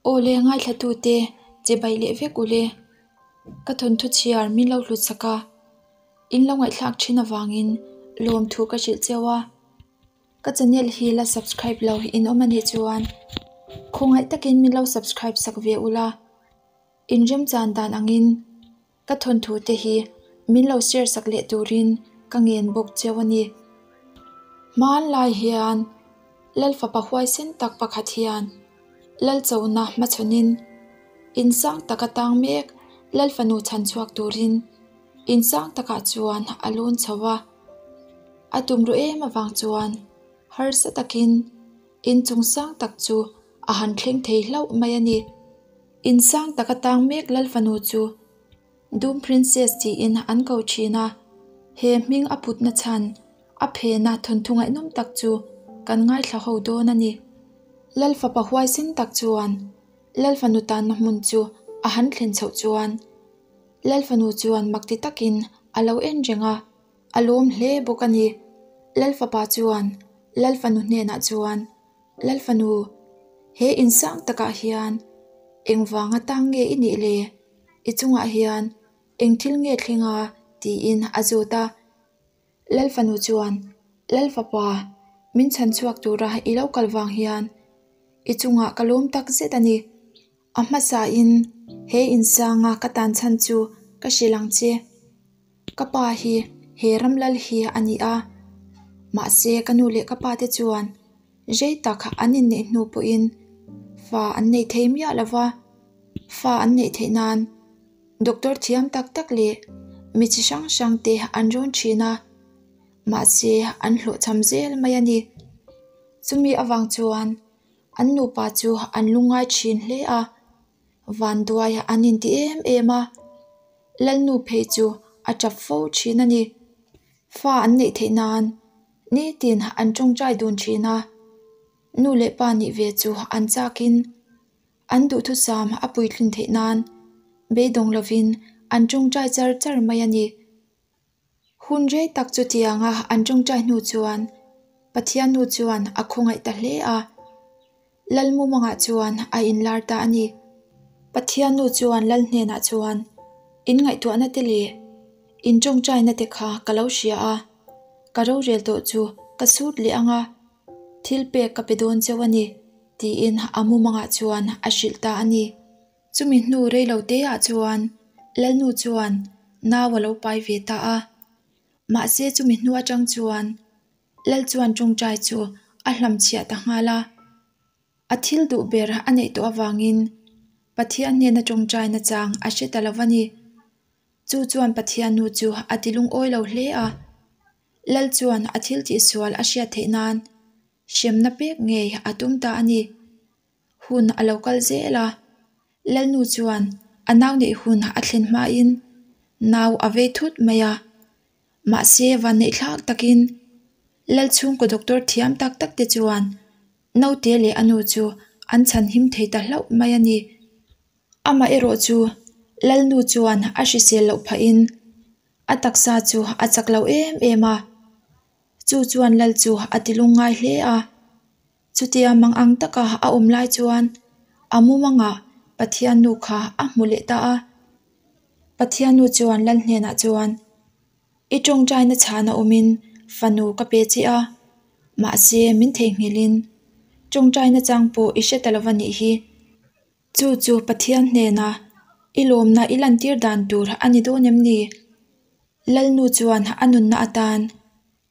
Aw le ngaithlatute che baih leh vek u le. Ka thawnthu chhiar min lo hlut sak a, in lo ngaihthlak thin avangin lawmthu ka hrilh cheu a. Ka channel hi la subscribe lo in awm a nih chuan khawngaih takin min lo subscribe sak ve ula. In remchan dan angin ka thawnthu te hi min lo share sak leh turin ka ngen bawk cheu a ni. Hmanlai hian Lalfapa huaisen tak pakhat hian Lalchona hmachhawnin insang taka tang mek Lalfanu chhan chhuak turin insang takah chuan a lawn chho a. A tumruh em avang chuan harsa takin inchung sang tak chu a han thleng thei hlauh mai a ni. Insang taka tang mek Lalfanu chu Doom Princess tiin an ko thin a, he hming a putna chhan a phena thawnthu ngaihnawm tak chu kan ngaithla ho dawn a ni. Lalfapa huaisen tak chuan Lalfanu tanna hmun chu a han thlen chhoh chuan Lalfanu chuan makti takin a lo en reng a, a lawm hle bawk a ni. Lalfapa chuan Lalfanu hnenah chuan Lalfanu, he insang takah hian engvanga tang nge i nih le? I chungah hian eng thil nge thleng a? tiin a zawt a. Lalfanu chuan, Lalfapa, min chhan chhuak tura i lo kal vang hian i chungah ka lawm tak zet a ni. A hmasain he insanga ka tan chhan chu ka hrilh ang che. Ka pa hi he ram lal hi a ni a, mahse ka nu leh ka pa te chuan rei tak an inneih hnu pawhin fa an nei thei miah lo va, fa an neih theih nan doctor thiam tak tak leh mi chi hrang hrang te an rawn thin a, mahse an hlawhchham zel mai a ni. Chumi avang chuan an nupa chu an lungngai thin hle a, vanduai an inti em em a. Lalnu phei chu a tap fo thin a ni. Fa an neih theih nan nitin an tawngtai dun thin a, nu leh pa nih ve chu an chakin an duhthusam a puitlin theih nan beidawng lovin an tawngtai char char mai a ni. Hun rei tak chutianga an tawngtai hnu chuan Pathian nu chuan a khawngaih ta hle a. Lalmumangah chuan a inlar ta a ni. Pathian nu chuan Lal hnenah chuan, In ngaihtuahna te leh in tawngtaina te kha ka lo hria a, ka rorel tawh chu ka sut leh ang a, thil pek ka pe dawn cheu a ni, tiin a mumangah chuan a hrilh ta a ni. Chumi hnu rei lo te ah chuan Lalnu chuan nau a lo pai ve ta a, mahse chumi hnu atang chuan Lal chuan tawngtai chu a hlamchhiah ta nghal a. A thil duh ber a neih tawh avangin Pathian hnena tawngtai nachang a hre ta lo va ni. Chu chuan Pathian nu chu a ti lungawi lo hle a. Lal chuan a thil tihsual a hriat theih nan hremna pek ngei a tum ta a ni. Hun a lo kal zel a, Lalnu chuan a nau neih hun a thlen hmain nau a vei thut mai a. Mahse vanneih thlak takin Lalchhungkaw doctor thiam tak tak te chuan naute leh a nu chu an chhan him thei ta hlauh mai a ni. Amah erawh chu Lalnu chuan a hrisel loh phahin a taksa chu a chak lo em em a, chu chuan Lal chu a ti lungngai hle a. Chutia mang ang taka a awm lai chuan a mumangah Pathian nu kha a hmu leh ta a. Pathian nu chuan Lal hnenah chuan, I tawngtaina chhana awmin fanu ka pe che a, mahse min theihnghilhin tawngtaina chang pawh i hre ta lo va nih hi. Chu chu Pathian hnena i lawmna i lantir dan tur a ni dawn em ni? Lalnu chuan a nunna atan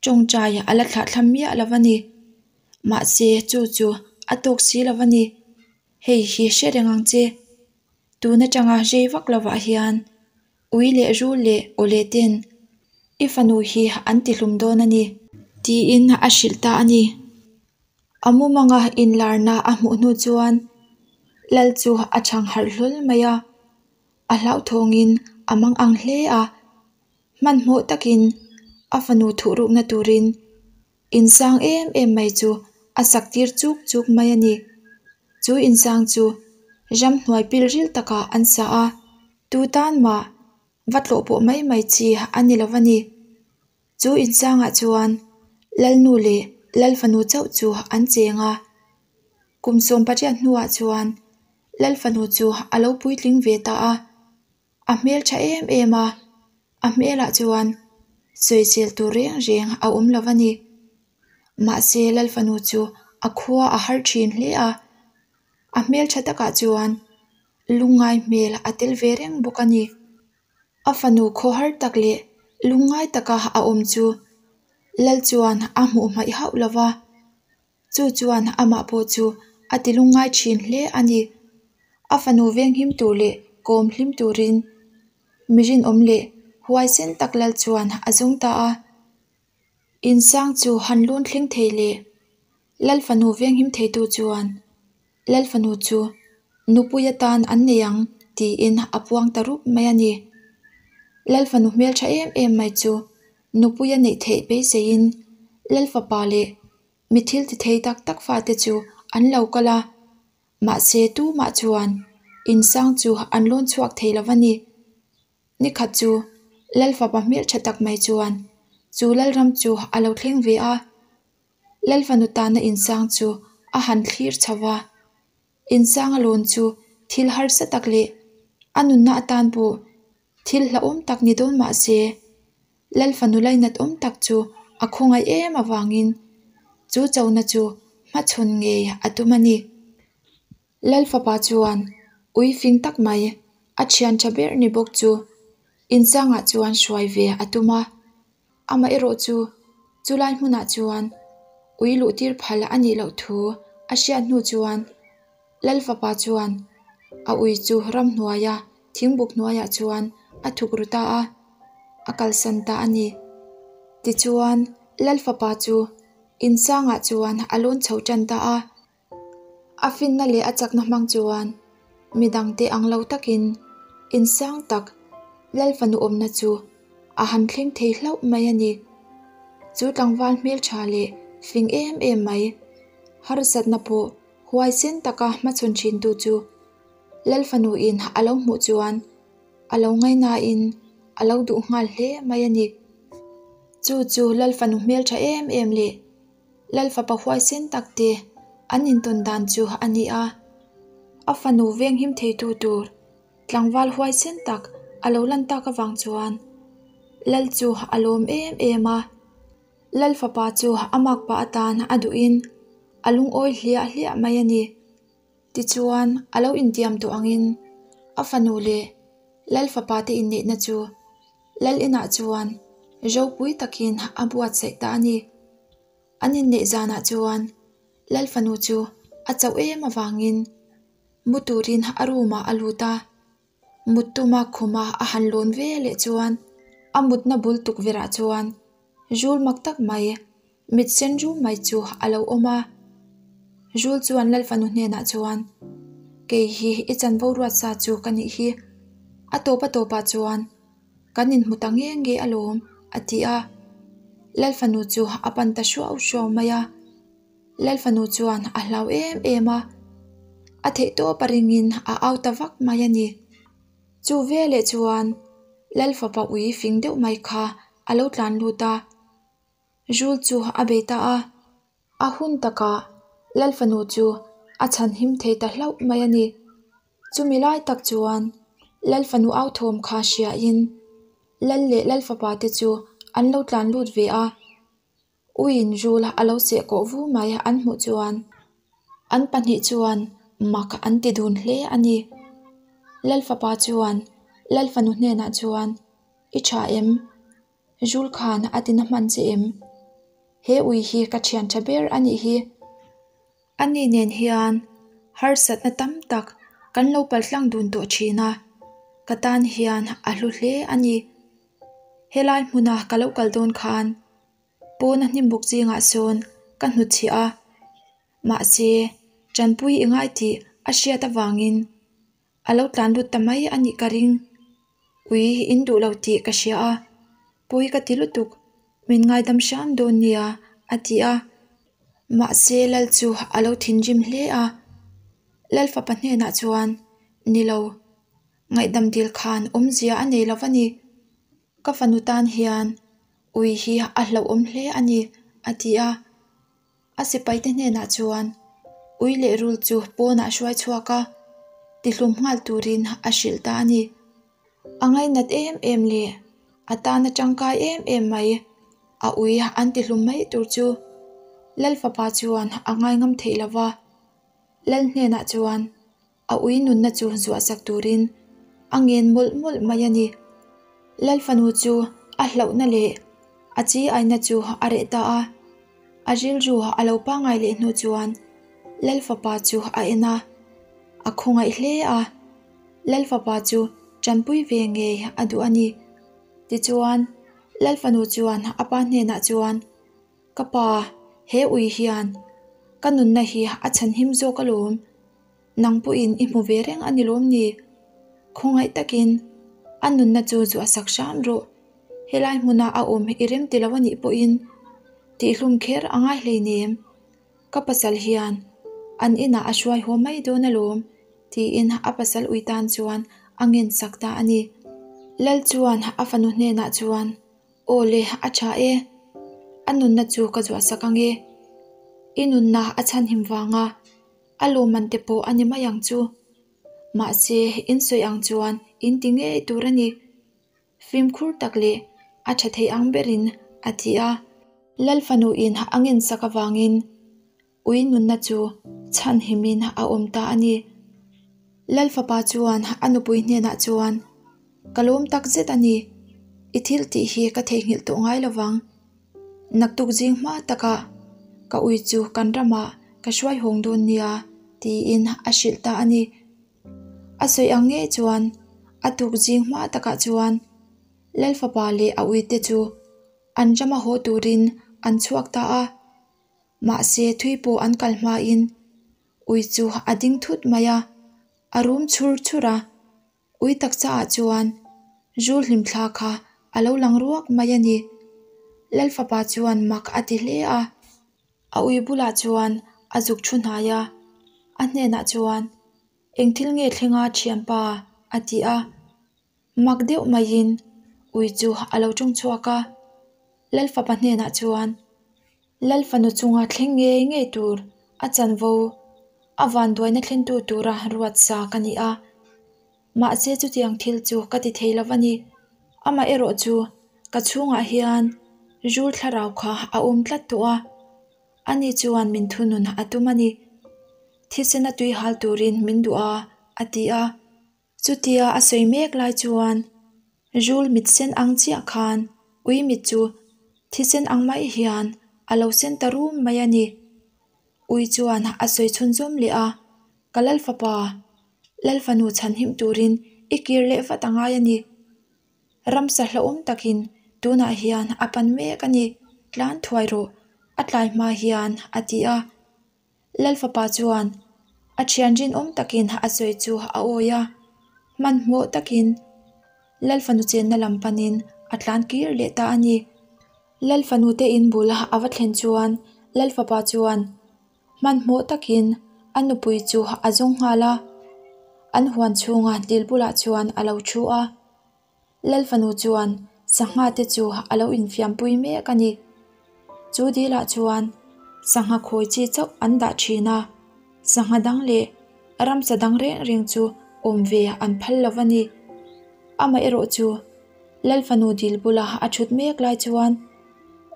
Tawngtai a la thlahthlam miah lo a ni. Mahse chu chu a tawk si lo a ni. Hei hi hre reng ang che. Tun atanga rei vak lovah hian ui leh rul leh awle ten i fanu hi an ti hlum dawn a ni. Tiin a hrilh ta a ni. A mumanga inlarna a hmuh hnu chuan Lal chu a chhang harh hlawl mai a. A hlauhthawngin a mang ang hle a. Hmanhmawh takin a fanu thuhrukna turin insang em em mai chu a sak tir chuk chuk mai a ni. Chu insang chu ramhnuai pil ril takah an sa a, tu tan mah va tlawh pawh mai mai chi a ni lo a ni. Chu insangah chuan Lalnu leh Lalfanu chauh chu an cheng a. Kum sawm pariat hnuah chuan. Lal fanu chu a lo puitling ve ta a, a hmeltha em em a, a hmelah chuan sawisel tur reng reng a awm lo a ni. Mahse Lal fanu chu a khua a har thin hle a, a hmeltha takah chuan lungngai hmel a tel ve reng bawk a ni. A fanu khawhar tak leh lungngai taka a awm chu Lal chuan a hmuh hmaih hauh lo va, chu chuan amah pawh chu a ti lungngai thin hle a ni. A fanu venghim tur leh kawm hlim turin mi rinawm leh huaisen tak Lal chuan a zawng ta a. Insang chu han lawn thleng thei leh Lal fanu venghim theitu chuan Lal fanu chu nupui atan an nei ang tiin a puang ta rup mai a ni. Lal fanu hmeltha em em mai chu nupui a neih theih beiseiin Lal fapa leh mi thil ti thei tak tak fate chu an lo kal a, mahse tumah chuan insang chu an lawn chhuak thei lo a ni. Nikhat chu Lal fapa hmeltha tak mai chuan chu Lalram chu a lo thleng ve a. Lal fanu tana insang chu a han thlir chho va, insang a lawn chu thil harsa tak leh a nunna atan pawh thil hlauhawm tak ni dawn mah se, Lal fanu lainat awm tak chu a khawngaih em avangin chu chona chu hmachhawn ngei a tum a ni. Lal fapa chuan ui fing tak mai a thian tha ber ni bawk chu insangah chuan hruai ve a tum a. Amaherawh chu chulai hmunah chuan ui luh tir phal a nih loh thu a hriat hnu chuan Lal fapa chuan a ui chu ramhnuaia thingbuk hnuaiah chuan a thuk ru ta a, a kalsan ta a ni. Tichuan Lal fapa chu insangah chuan a lawn chho tan ta a. A finna leh a chakna hmang chuan midangte ang lo takin insang tak Lal fanu awmna chu a han thleng thei hlauh mai a ni. Chu tlangval hmeltha leh fing em em mai, harsatna pawh huaisen taka hmachhawn thintu chu Lal fanu in a lo hmuh chuan a lo ngaihnain a lo duh nghal hle mai a ni. Chu chu Lal fanu hmeltha em em leh Lal fapa huaisen tak te an intawn dan chu a ni a, a fanu venghim theitu tur tlangval huaisen tak a lo lan tak avang chuan Lal chu a lawm em em a. Lal fapa chu a makpa atan a duhin a lungawi hliah hliah mai a ni. Tichuan a lo intiam tawh angin a fanu leh Lal fapa te inneihna chu Lal inah chuan ropui takin a buatsaih ta a ni. An inneih zanah chuan Lal fanu chu a chauh em avangin mu turin a room ah a lut a, mut tuma khuma a han lawn ve leh chuan a mutna bul tukverh ah chuan Rul mak tak mai, mit sen rum mai chu a lo awm a. Rul chuan Lal fanu hnenah chuan, Kei hi i chanvo ruat sa chu ka nih hi. A tawp a tawpah chuan kan inhmu ta nge nge alawm, a ti a. Lal fanu chu a pan ta hruau hruau mai a. Lal fanu chuan a hlau em em a, a theihtawp a ringin a au ta vak mai a ni. Chu veleh chuan Lal fapa ui fing deuh mai kha a lo tlan lut a, Rul chu a bei ta a. A hun takah Lal fanu chu a chhan him thei ta hlauh mai a ni. Chumi lai tak chuan Lal fanu au thawm kha hriain Lal leh Lal fapa te chu an lo tlan lut ve a. Uiin rul a lo seh kawh vu mai an hmuh chuan an pahnih chuan mak an ti dun hle a ni. Lal fapa chuan Lal fanu hnenah chuan I tha em? Rul khan a ti na hman che em? He ui hi ka thian tha ber a nih hi. Ani nen hian harsatna tam tak kan lo paltlang dun tawh thin a, ka tan hian a hlu hle a ni. Helai hmuna ka lo kal dawn khan pawna hnimbuk zingah sawn ka hnutchhiah a, mahse tanpui i ngai tih a hriat avangin a lo tlan lut ta mai a nih ka ring. Ui in duh lo tih ka hria a, pawi ka ti lutuk, min ngaidam hram dawn nia a ti a. Mahse Lal chu a lo thinrim hle a, Lal fapa hnenah chuan, Ni lo, ngaihdam dil khan awmzia a nei lo va ni. Ka fanu tan hian ui hi a hlauhawm hle a ni a ti a. A sipaite hnenah chuan ui leh rul chu pawnah hruai chhuak a. tihlum nghal turin a hrilh ta a ni. A ngainat em em leh a tana tangkai em em mai a ui an tihlum mai tur chu Lal fapa chuan a ngaingam theih lo va, Lal hnenah chuan a ui nunna chu zuahsak turin a ngen mawlh mawlh mai a ni. Lal fanu chu a hlauhna leh a chi aina chu a reh ta a, a rilru a lo pangngai leh hnu chuan Lal fapa chu a en a, a khawngaih hle a, Lal fapa chu tanpui ve ngei a duh a ni. Tichuan, Lal fanu chuan a pa hnenah chuan, Ka pa, he ui hian ka nunna hi a chhanhim zawk alawm. Nang pawhin i hmu ve reng a ni lawm ni? Khawngaih takin a nunna chu zuahsak hram rawh. Helai hmuna a awm i rem ti lo a nih pawhin tihhlum kher a ngai hleinem. Ka pasal hian an inah a hruai haw mai dawn alawm tiin a pasal ui tan chuan a ngensak ta a ni. Lal chuan a fanu hnenah chuan Aw le, a tha e. A nunna chu ka zuahsak ang e. I nunna a chhanhim vanga a lawmman te pawh a ni mai ang chu. Mahse, in sawi ang chuan in ti ngei tur a ni. Fimkhur tak leh a tha thei ang berin a ti a. Lal fanuin a ngensak avangin Ui nunna chu chhanhimin a awm ta a ni. Lal fapa chuan a nupui hnenah chuan, Ka lawm tak zet a ni, i thil tih hi ka theihnghilh tawh ngai lo vang. Naktuk zing hma takah ka ui chu kan ramah ka hruai hawng dawn nia, tiin a hrilh ta a ni. A sawi ang ngei chuan a tuk zing hma takah chuan Lal fapa leh a uite chu an rama haw turin an chhuak ta a. Mahse thui pawh an kal hmain ui chu a ding thut mai a, a rum chhur chhur a. Ui taksa ah chuan Zul hlimthla kha a lo lang ruak mai a ni. Lal fapa chuan mak a ti hle a, a ui bulah chuan a zuk thu hnai a, a hnenah chuan, Eng thil nge thlenga thianpa? a ti a. Mak deuh maiin ui chu a lo tawng chhuak a, Lal fapa hnenah chuan, Lal fanu chunga thleng ngei ngei tur a chanvo a vanduaina thlentu tura ruat sa ka ni a, mahse chutiang thil chu ka ti thei lo a ni. Amaherawh chu ka chhungah hian Rul thlarau kha a awm tlat tawh a, ani chuan min thunun a tum a ni. Thisena tui hal turin min duh a, a ti a. Chutia a sawi mek lai chuan Rul mit sen ang chiah khan ui mit chu thisen ang mai hian a lo sen ta rum mai a ni. Ui chuan a sawi chhunzawm leh a, Ka Lal fapa, Lal fanu chhanhim turin i kir leh vat a ngai a ni. Ramsa hlauhawm takin tunah hian a pan mek a ni, tlan thuai rawh, a tlai hma hian a ti a. Lal fapa chuan a thian rinawm takin a sawi chu a awi a, hmanhmawh takin Lal fanu chenna lam panin a tlan kir leh ta a ni. Lal fanu te in bul a va thlen chuan Lal fapa chuan hmanhmawh takin a nupui chu a zawng nghal a, an huan chhunga dil bulah chuan a lo thu a. Lal fanu chuan sangha te chu a lo infiampui mek a ni. Chu dilah chuan sangha khawi chi chauh an dah thin a, sangha dang leh ramsa dang reng reng chu awm ve an phal lo a ni. Amaherawh chu Lal fanu dil bula a thut mek lai chuan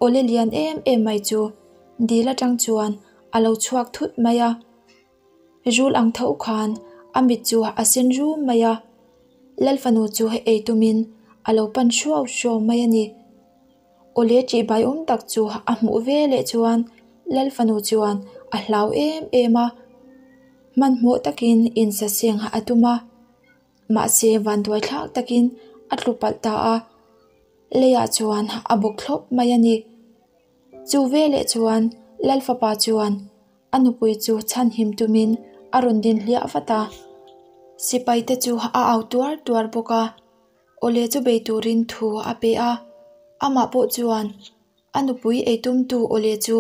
awle lian em em mai chu dil atang chuan a lo chhuak thut mai a. Rul ang tho khan a mit chu a sen rum mai a, Lal fanu chu ei tumin a lo pan hruau hruau mai a ni. Awle ṭihbai awm tak chu a hmuh ve leh chuan Lal fanu chuan a hlau em em a, hmanhmawh takin insaseng a tum a, mahse vanduai thlak takin a tlu palh ta a, leiah chuan a bawk thlawp mai a ni. Chu veleh chuan Lal fapa chuan A nupui chu chhanhim tumin a rawn din hliah vat a, sipai te chu a au tuar tuar bawk a, awle chu bei turin thu a pe a, amah pawh chuan a nupui ei tumtu awle chu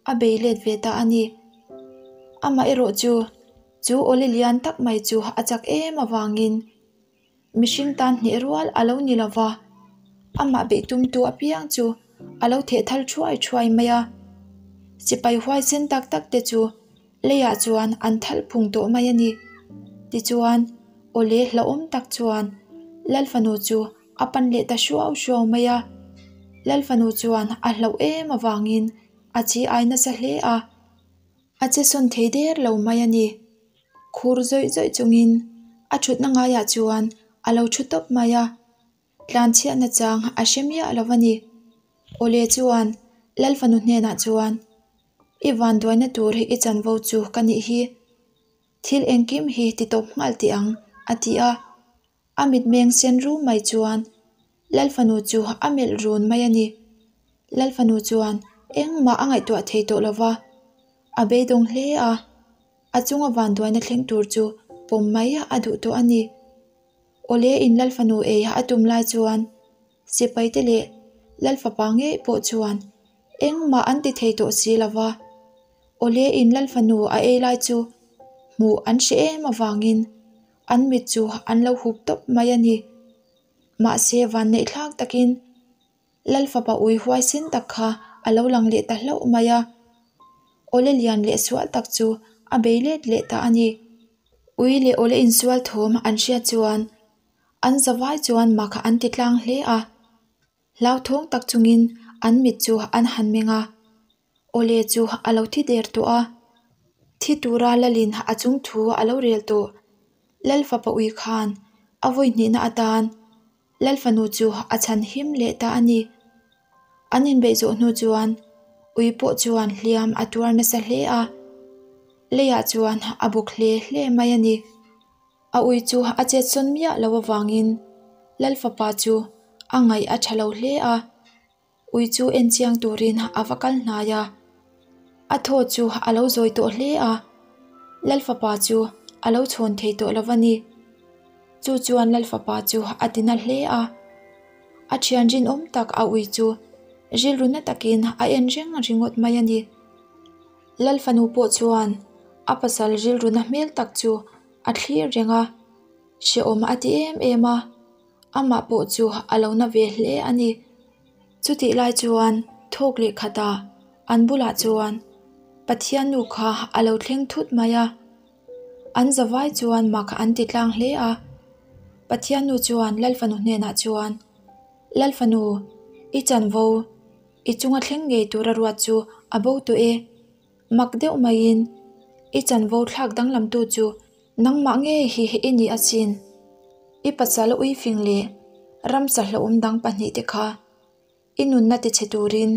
a bei let ve ta a ni. Amaherawh chu chu awle lian tak mai chu a chak em avangin Mihring tan hneh rual a lo ni lova, amah beih tumtu apiang chu a lo theh thal thuai thuai mai a. Sipai huaisen tak tak te chu leiah chuan an thal phung tawh mai a ni. Tichuan, awle hlauhawm tak chuan Lal fanu chu a pan leh ta hruau hruau mai a. Lal fanu chuan a hlauh em avangin a chi ai nasa hle a. A che sawn thei der lo mai a ni. Khur zawih zawih chungin a thutna ngaiah chuan a lo thu tawp mai a. Tlanchhiatna chang a hre miah lo a ni. Awle chuan Lal fanu hnenah chuan, I vanduaina tur i chanvo chu ka nih hi. Thil engkim hi ti tawp nghal teh ang, a ti a. A mitmeng sen rum mai chuan Lal fanu chu a melh run mai a ni. Lal fanu chuan engmah a ngaihtuah thei tawh lo va, a beidawng hle a. A chunga vanduaina thleng tur chu pawm mai a duh tawh a ni. Awle in Lal fanu ei a tum lai chuan sipaite leh Lal fapa ngei pawh chuan engmah an ti thei tawh si lo va. Awle in Lal fanu a ei lai chu hmuh an hre em avangin an mit chu an lo hup tawp mai a ni. Mahse vanneih thlak takin Lal fapa ui huaisen tak kha a lo lang leh ta hlauh mai a. Awle lian leh sual tak chu a bei let leh ta a ni. Ui leh awle insual thawm an hriat chuan an zavai chuan mak an ti tlang hle a. Hlauthawng tak chungin an mit chu an han meng a. Awle chu a lo thi der tawh a. Thi tura Lalin a chung thu a lo rel tawh. Lal fapa ui khan a vawi hnihna atan Lal fanu chu a chhan him leh ta a ni. An inbeih zawh hnu chuan ui pawh chuan hliam a tuar nasa hle a. Leiah chuan a bawk hle hle mai a ni. A ui chu a chet sawn miah lo avangin Lal fapa chu a ngaih a tha lo hle a. Ui chu en chiang turin a va kal hnai a, a thaw chu a lo zawi tawh hle a, Lal fapa chu a lo chhawn thei tawh lo a ni. Chu chuan Lal fapa chu a ti na hle a, a thian rinawm tak a ui chu rilru na takin a en reng ringawt mai a ni. Lal fanu pawh chuan a pasal rilru na hmel tak chu a thlir reng a, hrehawm a ti em em a. Amah pawh chu a lo na ve hle a ni. Chutih lai chuan thawk leh khatah an bulah chuan Pathian nu kha a lo thleng thut mai a. An zavai chuan mak an ti tlang hle a. Pathian nu chuan Lalfanu hnenah chuan, Lalfanu, i chanvo, i chunga thleng ngei tura ruat chu a bo tawh e. Mak deuh maiin i chanvo thlak danglamtu chu Nangmah ngei hi i ni asin. I pasal uifing leh ramsa hlauhawm dang pahnihte kha i nunna tichhe turin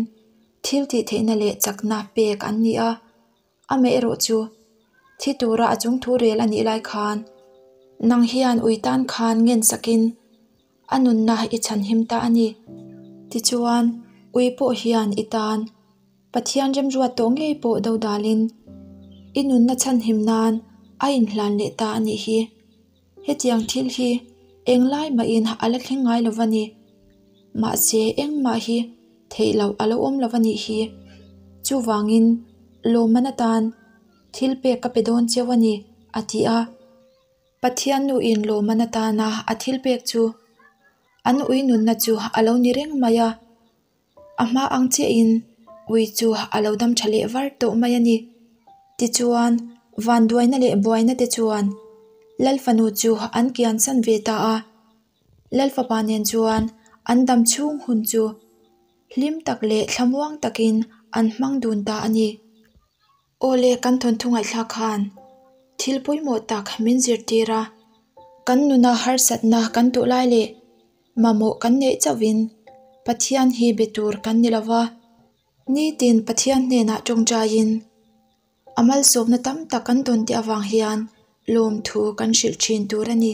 thil tih theihna leh chakna pek an ni a. Amaherawh chu thi tura a chungthu rel a nih lai khan nang hian ui tan khan ngen sakin a nunna i chhanhim ta a ni. Tichuan, ui pawh hian i tan Pathian remruat tawh ngei pawh dodalin i nunna chhanhim nan a inhlan leh ta a nih hi. Hetiang thil hi englai mahin a la thleng ngai lo va ni. Mahse engmah hi theih loh a lo awm lo va nih hi. Chuvangin lawmman atan thil pek ka pe dawn cheu a ni, a ti a. Pathian nuin lawmman atana a thil pek chu an ui nunna chu a lo ni reng mai a. A hma ang chiahin ui chu a lo dam tha leh var tawh mai a ni. Tichuan, vanduaina leh buaina te chuan Lal fanu chu an kian san ve ta a. Lal fapa nen chuan an dam chhung hun chu hlim tak leh thlamuang takin an hmang dun ta a ni. Aw le kan thawnthu ngaihthlak khan thil pawimawh tak min zirtir a, kan nuna harsatna kan tuh lai leh mamawh kan neih chauhin Pathian hi be tur kan ni lova, nitin Pathian hnenah tawngtaiin a malsawmna tam tak kan tawn tih avang hian lawmthu kan hrilh thin tur a ni.